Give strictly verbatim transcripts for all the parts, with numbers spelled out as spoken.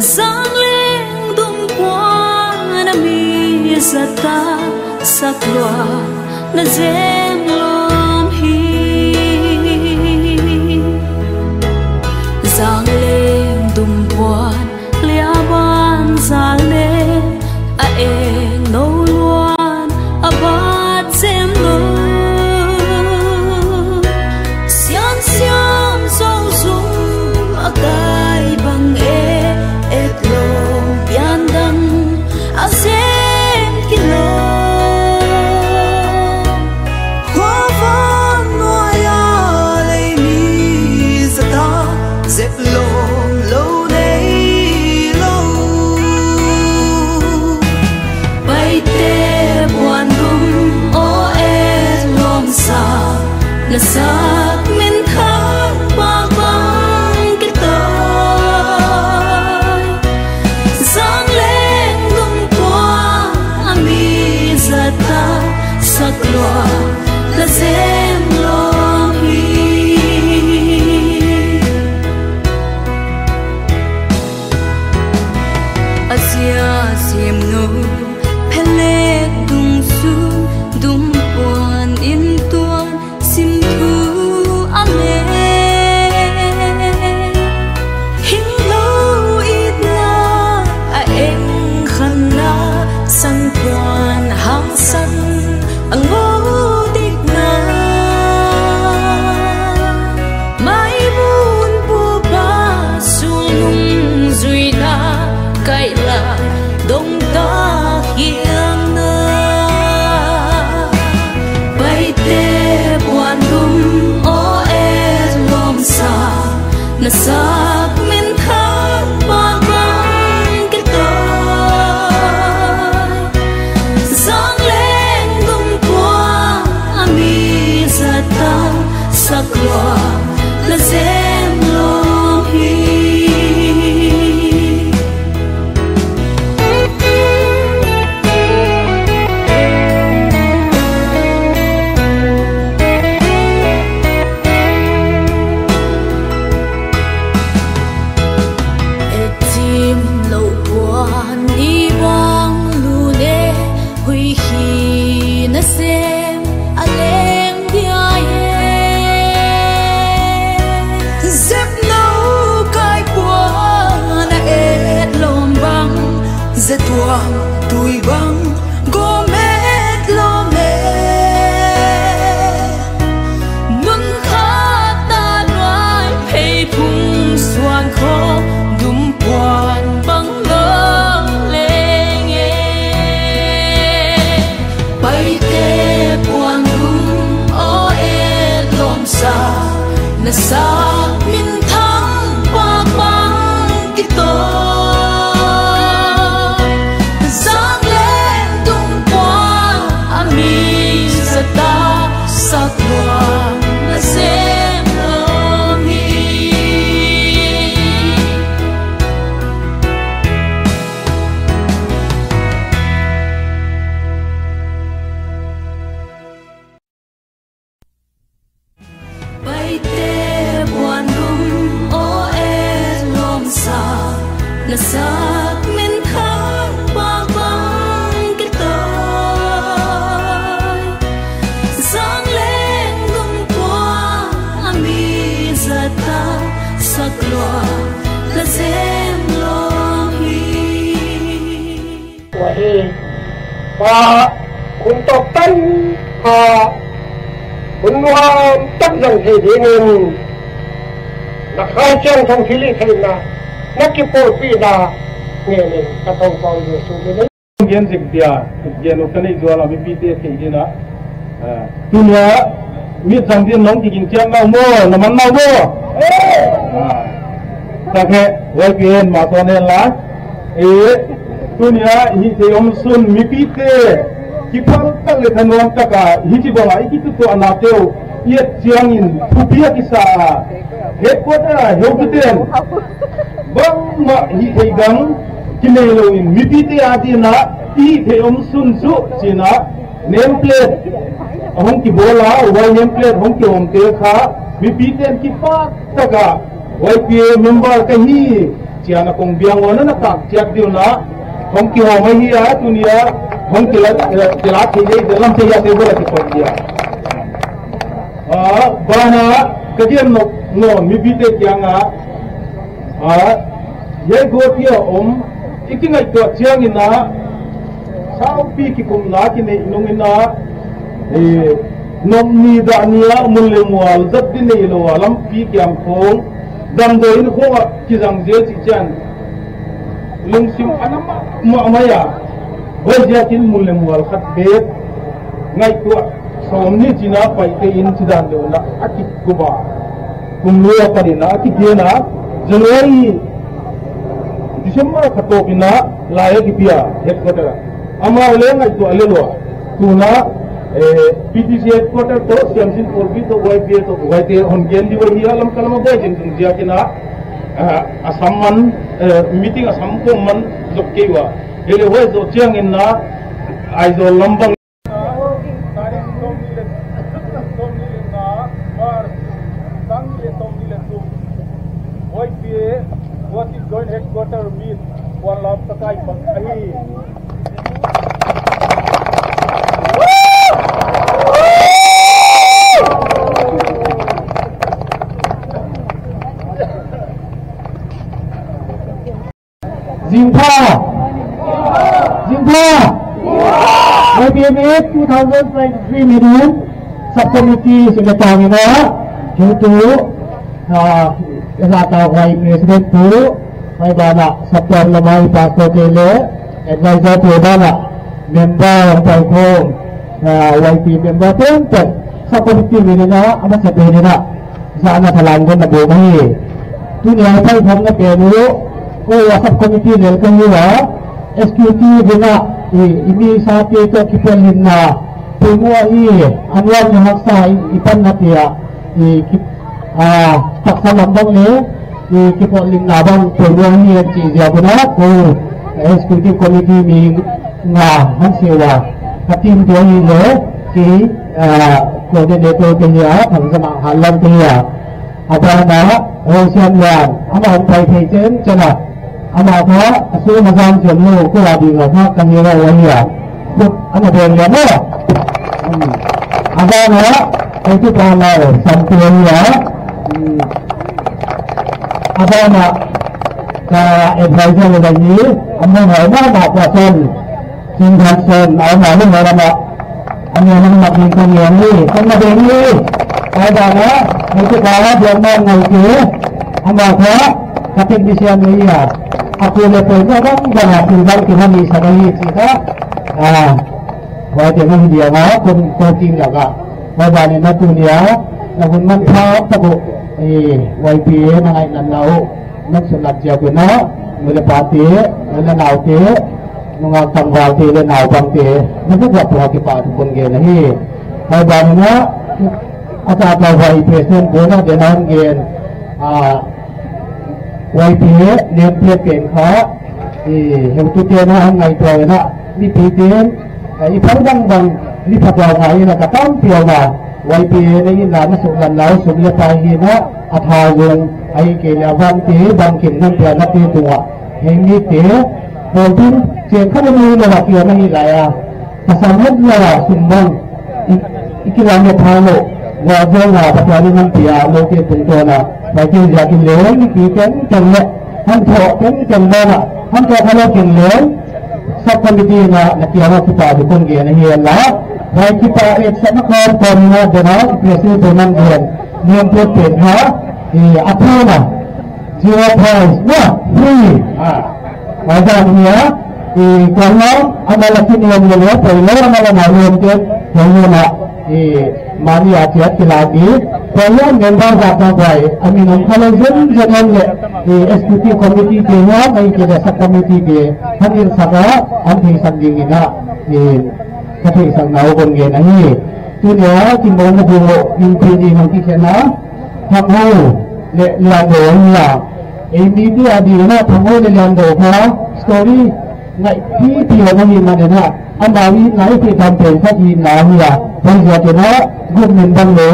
Zangleng dum puan a mi zat a sak lua na zem lawm hi. Zangleng dum puan liaban zal ne a eng no luan a bat zem lou. Siam siam zong zum a kai bang e et lawm pian dang a zem kilawm. Khua van nuai a lei mi zat a zep lawm lou nei lou. Paite puan dum aw et lawm sa na sak minthang pak bang kitawi. Zangleng dum puan a mi zat a sak lua na zem lawm hi. A zia zem no phelek dung su dum puan in tuan sim thu a me. Hing lou itna a eng khanna, sang puan hangsan a ngou dikna. Mai mun pu pa sulung zuina kai la dong ta hiam na. Paite puan dum aw et lawm sa na sak minthang pak bang kitawi. Zangleng dum puan a mi zat a sak lua na zem lawm hi. Etim lou puan i bang lu ne hui hi na sem a leng dia e. Zep no kai puan a et lawm bang, ze tuang tui bang gom et lawm e. Mun khat a nuai phei phung suan kho dum puan bang lawm leng e. Paite puan dum aw et lawm sa na sak minthang pak bang kitawi. Zangleng dum puan a mi zat a sak lua na zem lawm hi. Paite puan dum aw et lawm sa na sak minthang pak bang kitawi. Zangleng dum puan a mi zat a sak lua na zem lawm hi. Ua hi, pa, hun tawp tan, pa, hun nuam tak zang thei dingin, na Kha Siangthou thilhihtheihna, na kipawlpihna ngenin ka Toupa Jesu min in. Gen zik dia, gen u ka neih zual a mipite theih dingin a. Ah, tuni a, mi zang din nong kiginchian nau maw, na man nau maw? Ah, tak he, Y P N ma tuan en la. Eh, tuni a, hihtheih omsun mipite, kipak tak leh thanuam tak a, hichibang a, i kituahtuahna teuh, i et chiangin, thupi a kisa a, headquarter a, heututen, bangmah hihtheih dang, kinei lou in, mipite adin a, i hihtheih omsun chu, chi'n a, name plate a hong kibawl a, huai name plate hong kiawmte kha, mipite'n kipak tak a, Y P A member ka hi, Chiang a kong biang ua na na kak chiat diu na. Hong kihawm ahi a, tuni a hong kila, kila thei ding lam thei a te bula ki pon dia. Ah, bana ka gen nok no mipite kiang a. Ah, hiai guati a om, i kingaihtuah chiangin a, saupi kikumna kinei nungin a, eh, nop ni dah ni a mun le mual zat di neilou a lampi kiang khong, damdawi in khong a kizang zel chih chiang. Lungsim a na mahmah mai a, huaiziakin mun le mual khat bek ngaihtuah sawm ni china paite in chidan deuh na a kikup a. Kum lui a panin a kipian a, January, December kha tawpin a lai a kipia headquarter. Amau leng ngaihtuah lel ua. Tuna, eh, P T C headquarter toh, Siamsin Pawlpi toh, Y P A toh, huaite hon gen di uh ahi a, Lamka lam a buai ding tung ziakin a, ah, Assam man, eh, meeting Assam khong man zok kei ua. Himahleh huai zoh chiangin a, Aizawl lam bang. Tarik sawmnih le, sawmnih le nga, March, sang nih le sawmnih le thum, Y P A Guwahati Joint Headquarter meet, kuan lam ka kai bang ahi. Zingpha. Zingpha. Y P A two thousand twenty-three meeting subcommittee secretary na, heutu, ah, Zata Y P A president tu, huai bana, subcommittee lamai pastor te le, advisor te bana, member pai khong, ah, Y P member pen pen, subcommittee meeting na, ama sa pen na. Zahna thalang kon na bawm ahi. Tuni a phaiphawkna pen uh, kou a subcommittee lel ka hi ua, executive in a, i, i mi sa te toh kipawlna, poimoh ahi, a nuam na haksa i, i panna te a, i, ki, a, taksa lam bang le, i, kipawlna bang poimoh ahi a chih ziak un a, kou executive committee mi nga hon si ua, ka team te hi le, ki, ah, coordinator te hi a, Thangzamang Hanlam te hi a. A bana, Rosiam Lian, ama hong pai thei chen chen a. Ama kha, a su ma zang chen lo, ko a ding a kha, ka hi ra wa hi a. Kut, ama beng lian lo. Hmm. A bana, hei tu pa lau, sam tu hi a. Hmm. A bana, ka advisor le hi, ama hong ma ma pa son. Sin han son, a ma lu ma la ma. Ani a ma ma kin kong yang ni, kong ma deng ni. Ai da na, hei tu ka la biang ma ngai ke. Ama kha, ka technician ni a. Aku le poi ma bang bang a, pil bang ki ma ni sa bang ni si ka. Ah, huai te ma hi dia ma, kong, kong king ya ka. Huai bana na tuni a, na hun man pha ta ko, eh, Y P A na ngaihna lau. Nang sunat ziak un a, nu le pa te, nu le nau te, nungak tangval te le naupang te, na buk lak tua kipahthu kon gen ahi. Huai bana, a ta ta huai president kon a den a hon gen, ah, Y P A name plate pen kha, i, heutu te na hon ngaihtuah na, mipi ten, i phal bang bang, ni pha tua ngai na ka tam piau na, Y P A na in na na suk lan lau sum le pai hi na, a tha zong, ahihkeileh a van te, bang kin nan pia na te tung a. Hei mi te, bawltin, chen kha le mi le la pia na hi lai a. Pasal hot la sum bang, i, i kilam le pha lo, wa zong a, Pathian in nan pia lo te tung to na, pai te ziak in le, mipi ten, ten le, han tho, ten, ten le na, han tho kha lo ken le, Subcommittee na, na kiang a kipahthu kon gen ahi la. Huai kipahthu et sa na kawm kawm na dena, president tu nan gen. Niam pet pen ha, i, a phu na. Zero price, na, free. Ah. Huai dan hi a, i, kawm na, ama la ki niam le le, poi le, ama la na niam ke, poi le na. I, mani a chiat kila di, poi le, member zat na guai, a min om kha le zen zen om le, i, executive committee te na, mai ke le subcommittee te, Hangin saka, an theisak ding in a, eh, ka theisak na uh kon gen ahi. Tuni a, Kimon na hu, in pi di hong kikhen a, Thangho le Liando ahi a. Eh, media di na, Thangho le Liando kha, story, ngaihpi pi a na hi man in a, amau in na i pi tam pen kha i na hi a. Huaiziak in a, group member le,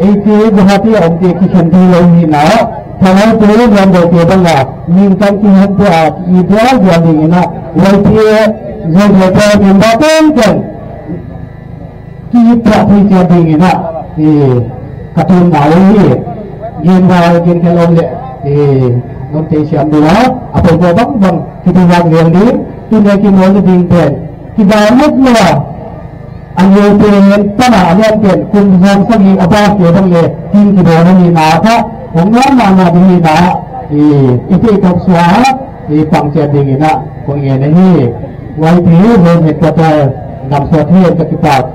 eh, te, Guwahati a om te kikhen di lo hi na, Tangai tu yang dau ke bang a, ningkan ki hon pia, i dau dia ding in a, Y P A, Y P A member tengteng. Ki pia phi dia ding in a, eh, ka tun na hi, gen ba, gen ke lom le, eh, non te siam dua, a poi bangbang, ki tu yang yang ding, tu ne ki mo ding pen, ki ba mut mo, a liu pen, pan a lian pen, kum zang sagih a bak leh bang leh, tin ki bawl a ni na kha, hong nuam mahmah ding hi na, i, i te kop sua, i pang chiat ding hi na, kong ngen ahi. Y P A Zone Headquarter, nam suat hi, ka kipak.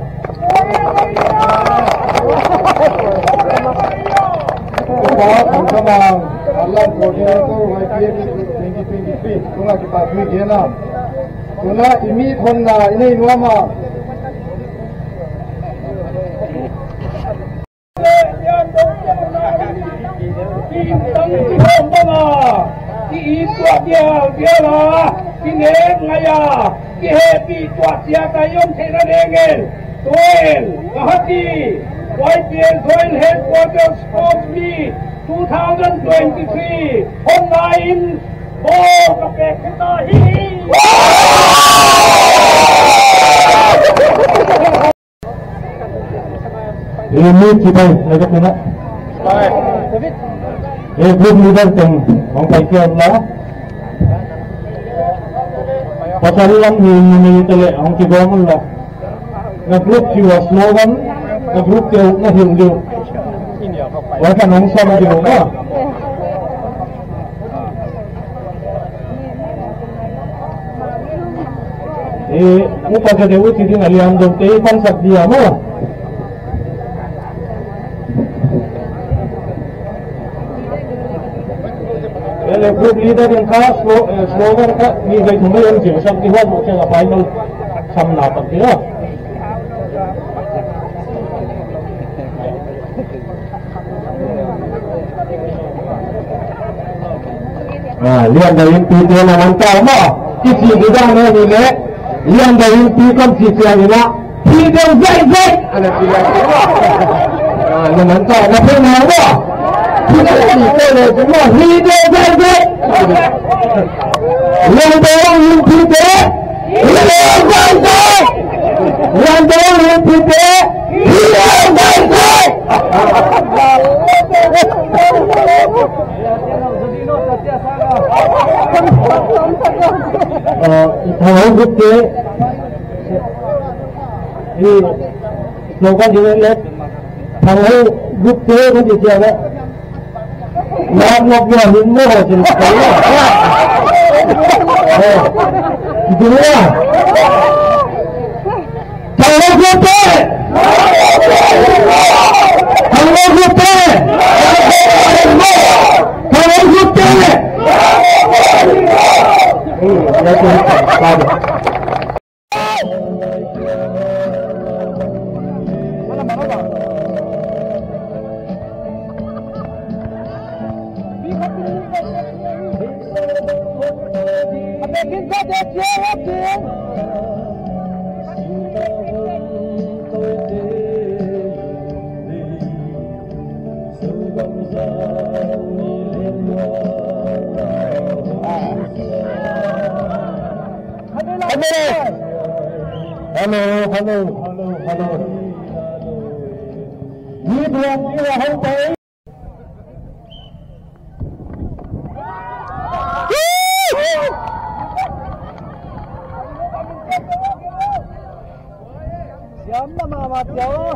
Kipak, kipak, alam coordinator, Y P A twenty twenty-three, tunga kipak, mi gena. Tuna i mi thonna i nei nuam a. Ki nek ngai a, ki hehpih tuah chiat a i om theihna ding in. Tuin, Guwahati, Y P A Zone Headquarters Sports Meet two thousand twenty-three, online, ball ka pek ta hi. Eh, mi ki bai, na ka na. Eh, group leader teng, hong pai kia la. Pasal lam ni ni ni tele, hong ki gom la. Na group ki wa slogan, na group ki na him liu. Wa ka nong sa ma di mo ma. Eh, upa ka deu ti ding a lian dong te pan sak dia mo. Ele group leader in kha slo-, eh, slogan kha mi gai thum mai an jing sak di ho mo ke la final sam na pat dia. Ah, lian dau in pi te na man ta ma. Ki si di da ne ni le. Lian dau in pi kon si sia ni la. Pi dau zai zai. Ana pi la. Ah, na man ta na pe na ma. Pi dau si te le ma. Pi dau zai zai. Lian dau in pi te. Lian dau in pi te. Thangho group te, i, slogan di le, Thangho group te, kan di sia le. Nak nak dia ni mo, jadi. Eh, itu dia. Thangho group te! Thangho group te! Thangho group te! Hello, hello, hello, hello. Siam na mama tiaw.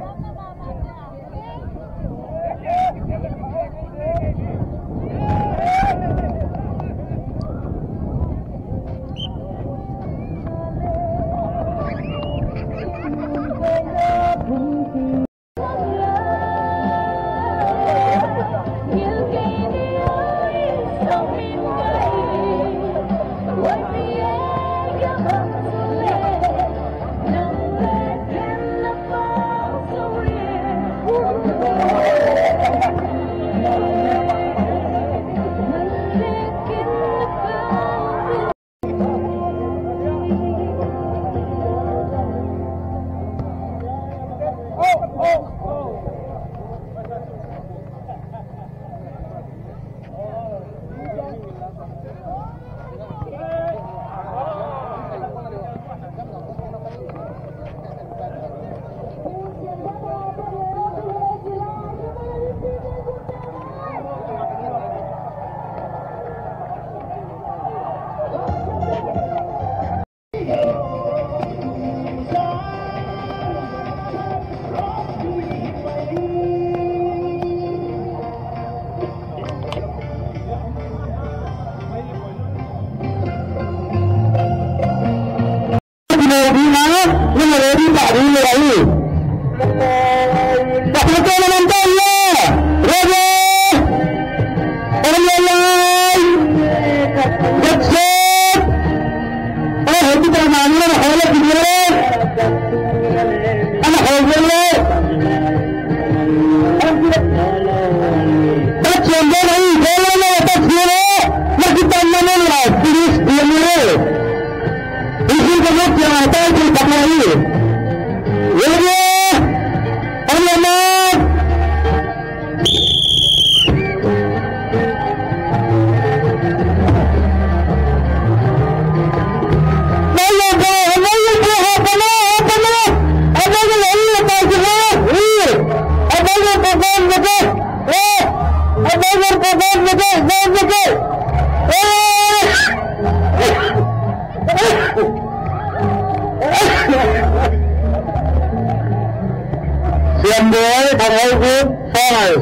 Tamboi, Bangau Group first.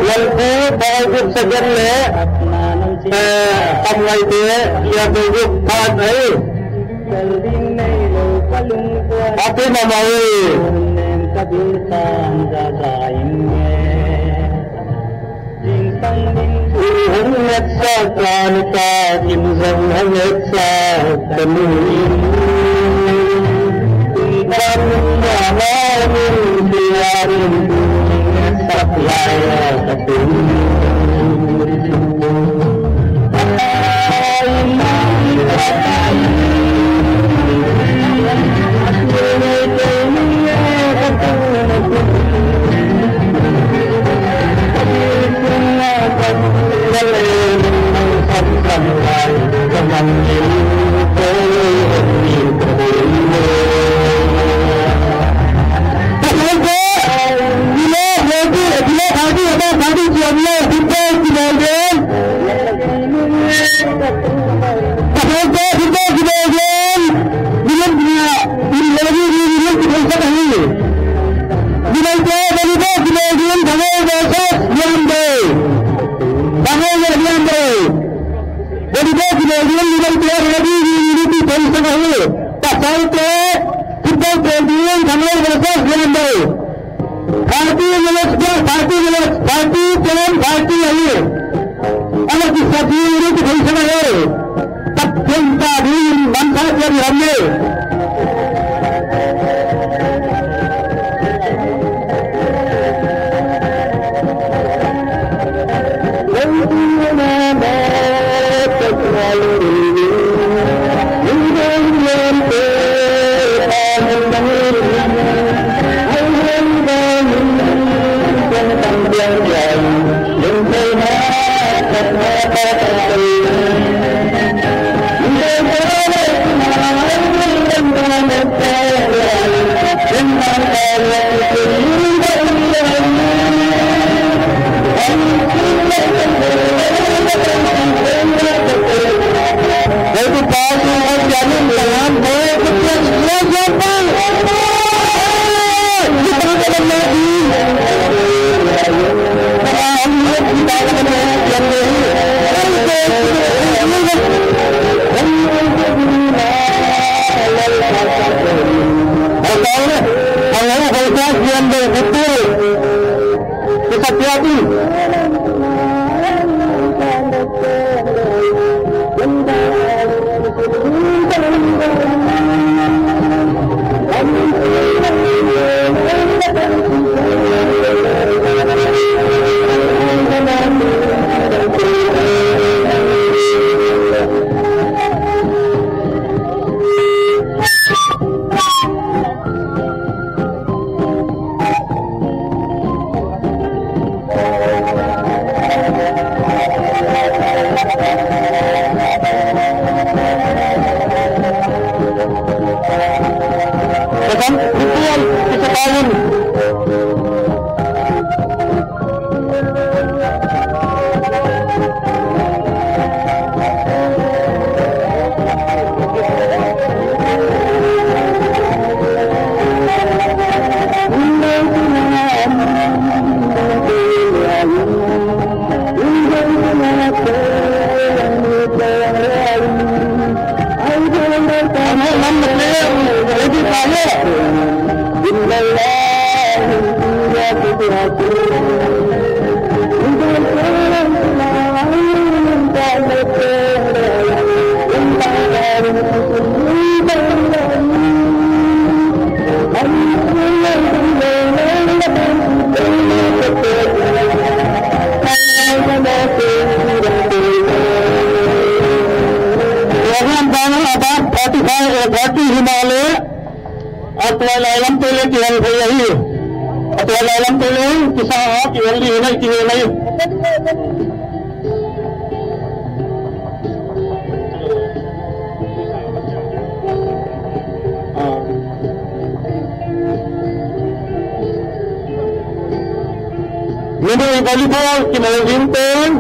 Lalpu, Bangau Group second leh, eh, Tamngaite, Liangdei Group third ahi. Happy Mama Day. Hong ngetsak ka ni ta, kin zong hong ngetsak ka ni. Kin tan na na min tia rin, ngetsak lai a ka tun. Pasalte, football playing, Thangai versus Liangdei. Thirty minutes dia, thirty minutes, thirty ten, thirty ahi. Anak kisah diri tu bisa ahi. Tak cinta di manfaat yang ramai. Program final about forty-five or forty himale. A tuailai lamte leh kihong thei ahi. A tuailai lamte leh kisa a kihong di hinai kihong ahi. Minute volleyball kimawl ding pen,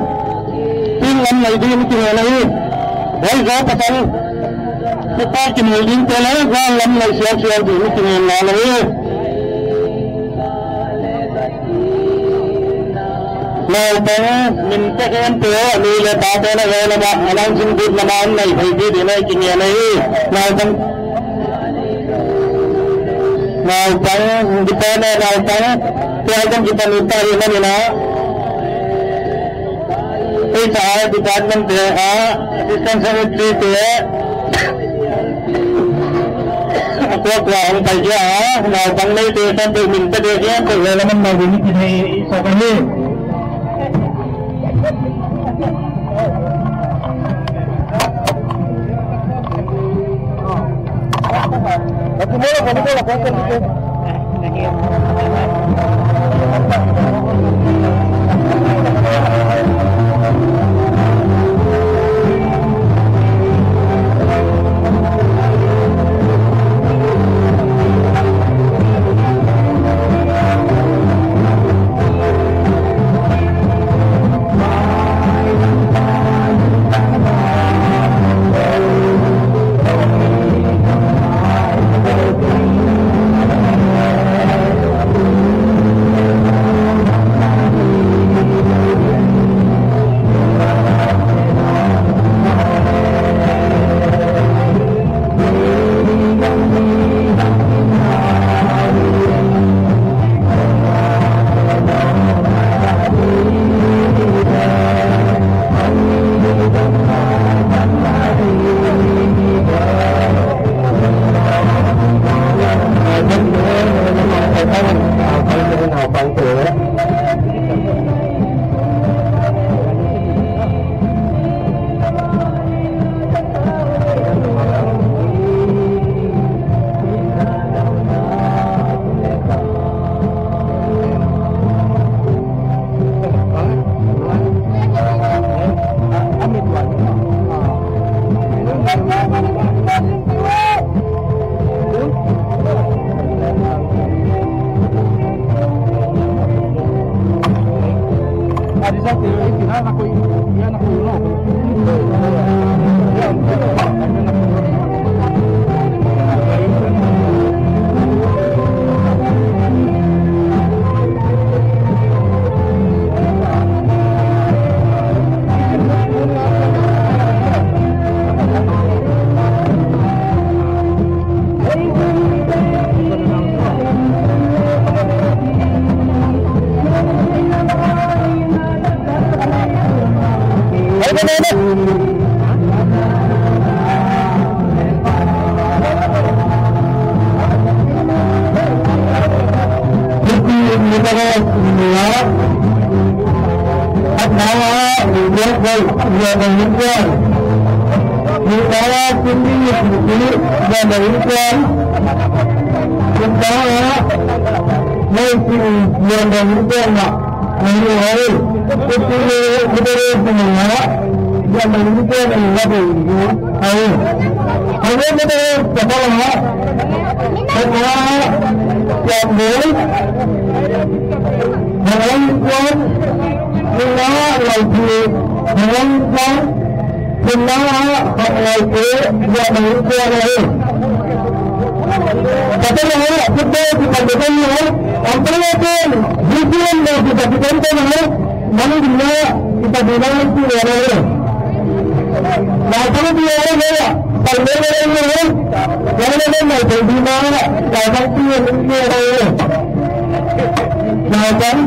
team lam ngai ding kimawl ahi. Boys a pasal, football kimawl ding pen leh, girl lam ngai sial sial ding kimawl ahi. Naupang min te kem te, nu leh pa te na gai lama, announce booth lama nei phei di di nei kinge nei. Naupang, naupang, kita na naupang, kita kan kita minta di mana na. Ei sa department te, ah, assistant secretary te, Tua tua hong pai kia, naupang nei te san te min te te kia, te le laman mau ni ki nei sa ka ni. Kata na, kita kita kita ni, ang pala tu, hujan na kita kita kita na, mana dia kita bilang tu orang ni. Na pala dia orang ni, pala dia orang ni, yang dia na pala dia na, pala tu orang ni. Na pala.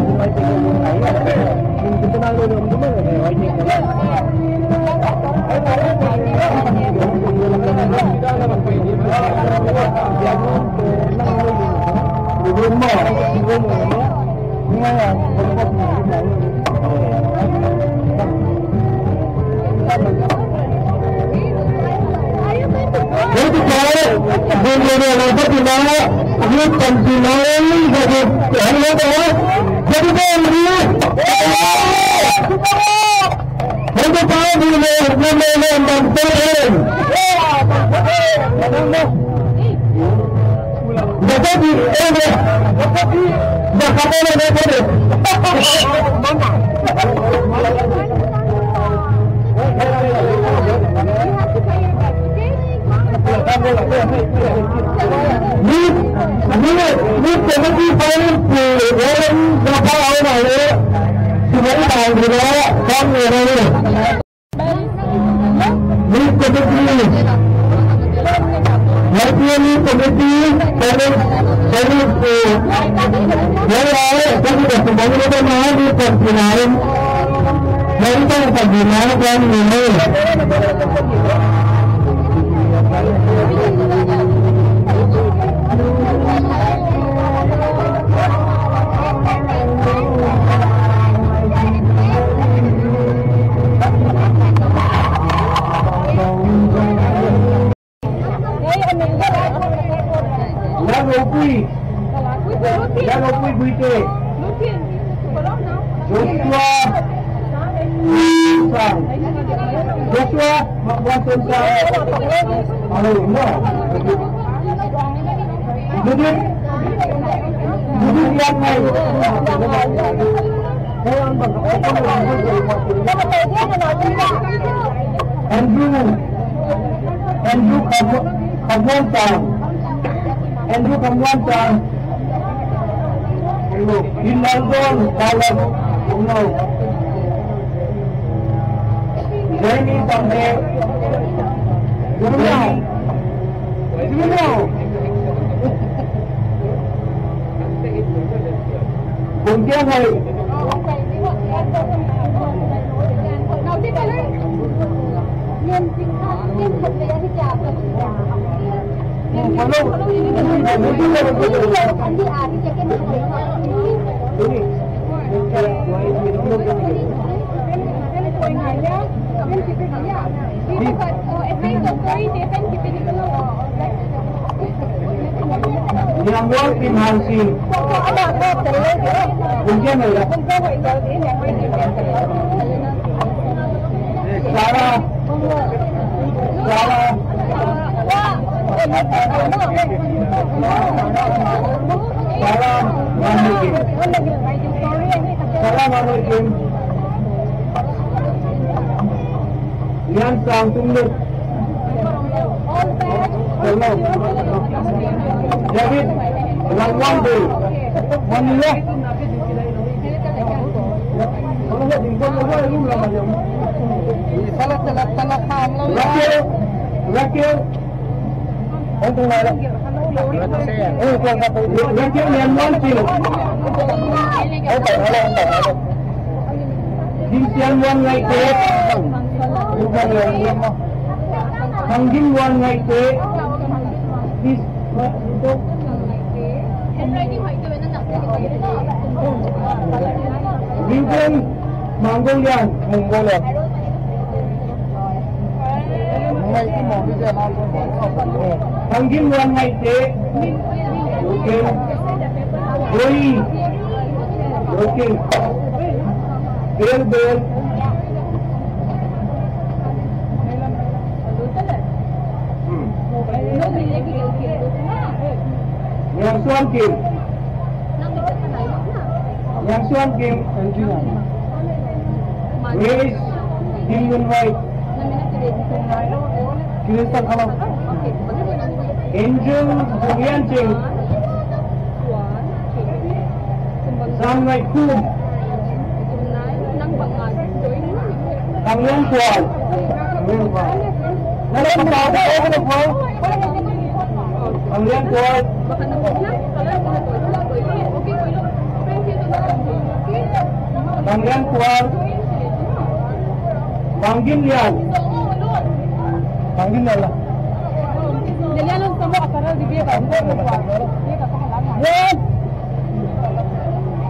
Youth Committee, Y P L Youth Committee, Senate, Senate, eh, Y I A, Senate, Senate, Senate, Senate, Senate, Senate, Senate, Senate, Yan Opui. Yan Opui Buite. Joshua. Joshua Makbuan Sonsang. Alo, no. Judith. Judith Lian Ngai. Andrew. Andrew Khamuan, Khamuan Tang. Andrew Khamuan Tang. Rinaldon Balam. Jamie Samde. Jamie. Jamie. Bungkiang hai. Niang Wal Kim Han Sing. Bungkiang hai la. Sarah. Sarah. Sarah Manukin. Sarah Manukin. Lian Sang Tung Lut. Hello. David Langwang Dei. Manila. Raquel, Raquel. Raquel Lian Wan Ching. Gim Sian Wan Ngaite. Thang Gim Wan Ngaite. Vivian Manggolian. Manggolian. Thang Gim Wan Ngaite. Okay. Oi. Okay. Bel, Bel. Hmm. Yang Suan Kim. Yang Suan Kim. Grace Kim Yun Wai. Angel Lian Ching. Zam Ngai Kum. Thang Lian Kual. Thang Lian Kual. Thang Lian Kual. Bang Gin Lian. Bang Gin Lian lah.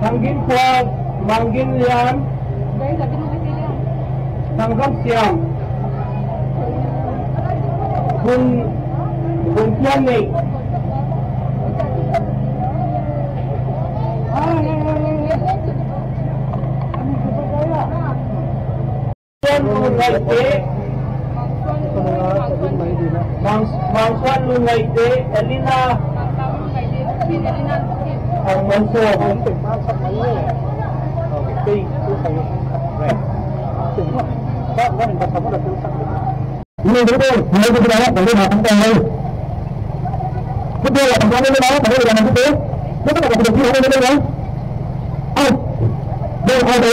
Thang Gin Kual, Bang Gin Lian. Thang Gam Siam. Bun, Bun Pian Nei. Suan Lun Ngaite. Mang, Mang Suan Lun Ngaite, Elina. Ang Manso. Ini dulu, ini dulu, ini dulu. Out. Out.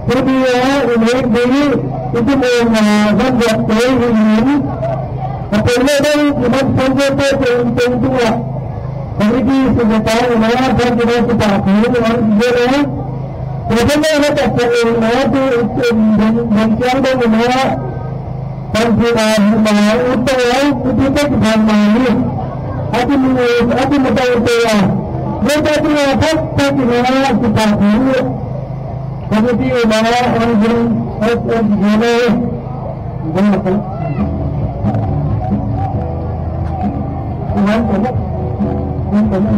Kemudian, ini dulu itu mau mazan buat saya ini. Apa dia dah iman saja tu penting tua. Jadi di sekitar mana dan kita sepatu dengan dia. Kerana ada tak perlu tu dan dan siang dan mana. Panjina hima utoa, utoa hima ni. Ati mu, ati mu ta utoa. Kita tu apa kita kira kita tu. Kami di mana orang jenis S S G L. Tuhan kamu, Tuhan kamu.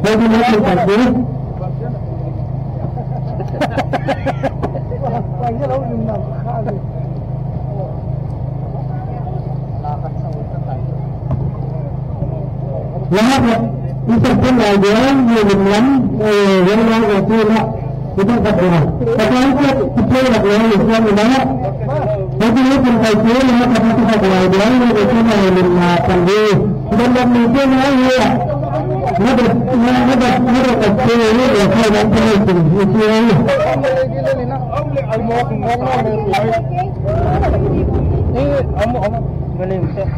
Hoy, di na kita tu. Lahat na, isa pun na dia, yung lam, eh, yung lam, yung lam. Kita tak pernah. Tapi aku, kita nak lawan Islam ni banyak. Tapi ni pun tak kira, ni tak pernah kita lawan dia, ni kita nak lawan Islam ni. Dan dalam mungkin lah, ya. Ni dah, ni dah, ni dah tak kira, ni dah saya nak kena itu, itu ni. Eh, amu, amu, boleh, boleh.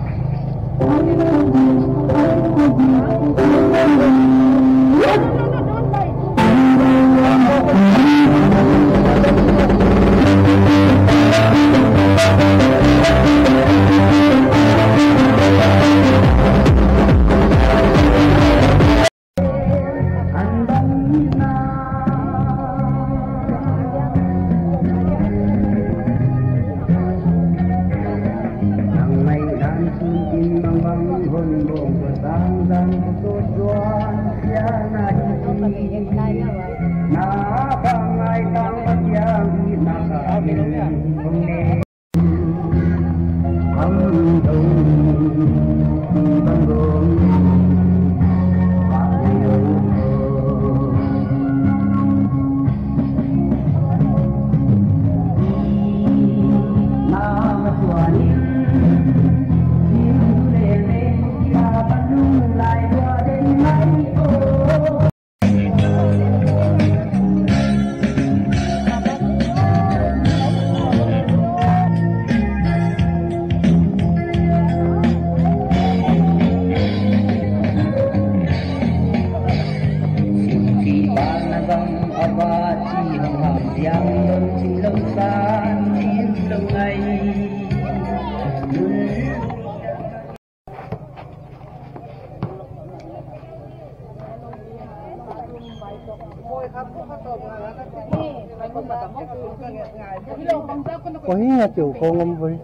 Oi, nga tiu ko ngam boi.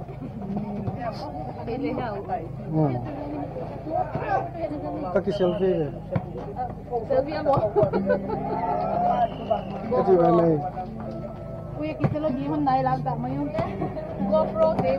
Hmm. Ka ki selfie ve. Selfie mo. Ka ti ba nai. Kuya, kita lagi hon nai lang tak mayu. GoPro de